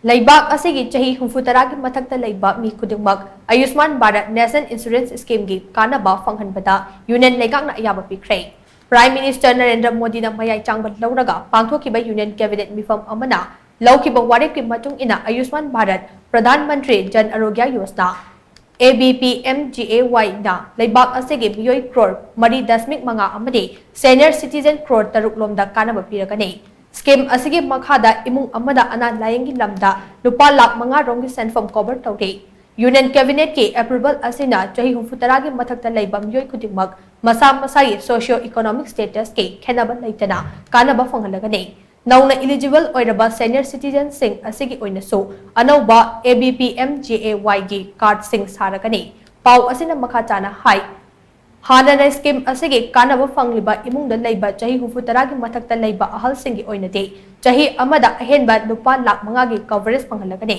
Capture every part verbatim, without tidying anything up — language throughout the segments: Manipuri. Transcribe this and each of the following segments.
ꯂꯩꯕꯥꯛ ꯑꯁꯤꯒꯤ ꯆꯍꯤ ꯍꯨꯝꯐꯨ ꯇꯔꯥꯒꯤ ꯃꯊꯛꯇ ꯂꯩꯕ ꯃꯤ ꯈꯨꯗꯤꯡꯃꯛ ꯑꯌꯨꯁꯃꯥꯟ ꯚꯥꯔꯠ ꯅꯦꯁꯅꯦꯜ ꯏꯟꯁꯨꯔꯦꯟꯁ ꯁ꯭ꯀꯤꯝꯒꯤ ꯀꯥꯟꯅꯕ ꯐꯪꯍꯟꯕꯗ ꯌꯨꯅꯤꯌꯟ ꯂꯩꯉꯥꯛꯅ ꯑꯌꯥꯕ ꯄꯤꯈ꯭ꯔꯦ꯫ Prime Minister ꯅꯔꯦꯟꯗ꯭ꯔ ꯃꯣꯗꯤꯅ ꯃꯌꯥꯏ ꯆꯥꯡꯕ ꯂꯧꯔꯒ ꯄꯥꯡꯊꯣꯛꯈꯤꯕ ꯌꯨꯅꯤꯌꯟ ꯀꯦꯕꯤꯅꯦꯠ ꯃꯤꯐꯝ ꯑꯃꯅ ꯂꯧꯈꯤꯕ ꯋꯥꯔꯦꯞꯀꯤ ꯃꯇꯨꯡ ꯏꯟꯅ ꯑꯌꯨꯁꯃꯥꯟ Bharat Pradhan Mantri Jan ꯑꯔꯣꯒ꯭ꯌ Yojana, A B P M G A Y ꯅ ꯂꯩꯕꯥꯛ ꯑꯁꯤꯒꯤ ꯃꯤꯑꯣꯏ ꯀ꯭ꯔꯣꯔ ꯃꯔꯤ ꯗꯁꯃꯤꯛ ꯃꯉꯥ ꯑꯃꯗꯤ ꯁꯦꯅꯤꯌꯔ ꯁꯤꯇꯤꯖꯦꯟ ꯀ꯭ꯔꯣꯔ ꯇꯔꯨꯛ ꯂꯣꯝꯗ ꯀꯥꯟꯅꯕ ꯄꯤꯔꯒꯅꯤ꯫ ꯁ꯭ꯀꯤꯝ ꯑꯁꯤꯒꯤ ꯃꯈꯥꯗ ꯏꯃꯨꯡ ꯑꯃꯗ ꯑꯅꯥ ꯂꯥꯌꯦꯡꯒꯤ ꯂꯝꯗ ꯂꯨꯄꯥ ꯂꯥꯈ ꯃꯉꯥ ꯔꯣꯝꯒꯤ ꯁꯦꯟꯐꯝ ꯀꯣꯚꯔ ꯇꯧꯔꯤ꯫ ꯌꯨꯅꯤꯌꯟ ꯀꯦꯕꯤꯅꯦꯠꯀꯤ ꯑꯦꯄ꯭ꯔꯨꯚꯜ ꯑꯁꯤꯅ ꯆꯍꯤ ꯍꯨꯝꯐꯨ ꯇꯔꯥꯒꯤ ꯃꯊꯛꯇ ꯂꯩꯕ ꯃꯤꯑꯣꯏ ꯈꯨꯗꯤꯡꯃꯛ ꯃꯁꯥ ꯃꯁꯥꯒꯤ ꯁꯣꯁꯤꯌꯣ ꯏꯀꯣꯅꯣꯃꯤꯛ ꯁ꯭ꯇꯦꯇꯁꯀꯤ ꯈꯦꯠꯅꯕ ꯂꯩꯇꯅ ꯀꯥꯟꯅꯕ ꯐꯪꯍꯜꯂꯒꯅꯤ꯫ ꯅꯧꯅ ꯏꯂꯤꯖꯤꯕꯜ ꯑꯣꯏꯔꯕ ꯁꯦꯅꯤꯌꯔ ꯁꯤꯇꯤꯖꯦꯟꯁꯤꯡ ꯑꯁꯤꯒꯤ ꯑꯣꯏꯅꯁꯨ ꯑꯅꯧꯕ A B P M G A Y ꯒꯤ ꯀꯥꯔꯗꯁꯤꯡ ꯁꯥꯔꯒꯅꯤ꯫ ꯄꯥꯎ ꯑꯁꯤꯅ ꯃꯈꯥ ꯇꯥꯅ ꯍꯥꯏ, ꯍꯥꯟꯅꯅ ꯁ꯭ꯀꯤꯝ ꯑꯁꯤꯒꯤ ꯀꯥꯟꯅꯕ ꯐꯪꯂꯤꯕ ꯏꯃꯨꯡꯗ ꯂꯩꯕ ꯆꯍꯤ ꯍꯨꯝꯐꯨ ꯇꯔꯥꯒꯤ ꯃꯊꯛꯇ ꯂꯩꯕ ꯑꯍꯜꯁꯤꯡꯒꯤ ꯑꯣꯏꯅꯗꯤ ꯆꯍꯤ ꯑꯃꯗ ꯑꯍꯦꯟꯕ ꯂꯨꯄꯥ ꯂꯥꯈ ꯃꯉꯥꯒꯤ ꯀꯚꯔꯦꯖ ꯐꯪꯍꯜꯂꯒꯅꯤ꯫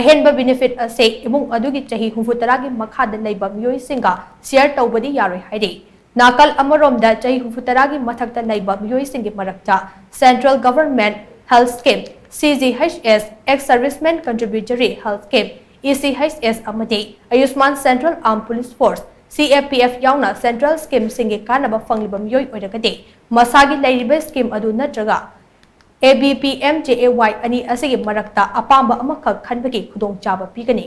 ꯑꯍꯦꯟꯕ ꯕꯦꯅꯤꯐꯤꯠ ꯑꯁꯤ ꯏꯃꯨꯡ ꯑꯗꯨꯒꯤ ꯆꯍꯤ ꯍꯨꯝꯐꯨ ꯇꯔꯥꯒꯤ ꯃꯈꯥꯗ ꯂꯩꯕ ꯃꯤꯑꯣꯏꯁꯤꯡꯒ ꯁꯤꯌꯔ ꯇꯧꯕꯗꯤ ꯌꯥꯔꯣꯏ ꯍꯥꯏꯔꯤ꯫ ꯅꯥꯀꯜ ꯑꯃꯔꯣꯝꯗ ꯆꯍꯤ ꯍꯨꯝꯐꯨ ꯇꯔꯥꯒꯤ ꯃꯊꯛꯇ ꯂꯩꯕ ꯃꯤꯑꯣꯏꯁꯤꯡꯒꯤ ꯃꯔꯛꯇ Central Government Health Scheme, C G H S, Ex Serviceman Contributory Health Scheme, E C H S, ꯑꯃꯗꯤ Ayushman Central Armed Police Force, C A P F, ꯌꯥꯎꯅ ꯁꯦꯟꯇ꯭ꯔꯦꯜ ꯁ꯭ꯀꯤꯝꯁꯤꯡꯒꯤ ꯀꯥꯟꯅꯕ ꯐꯪꯂꯤꯕ ꯃꯤꯑꯣꯏ ꯑꯣꯏꯔꯒꯗꯤ ꯃꯁꯥꯒꯤ ꯂꯩꯔꯤꯕ ꯁ꯭ꯀꯤꯝ ꯑꯗꯨ ꯅꯠꯇ꯭ꯔꯒ A B P M G A Y ꯑꯅꯤ ꯑꯁꯤꯒꯤ ꯃꯔꯛꯇ ꯑꯄꯥꯝꯕ ꯑꯃꯈꯛ ꯈꯟꯕꯒꯤ ꯈꯨꯗꯣꯡꯆꯥꯕ ꯄꯤꯒꯅꯤ꯫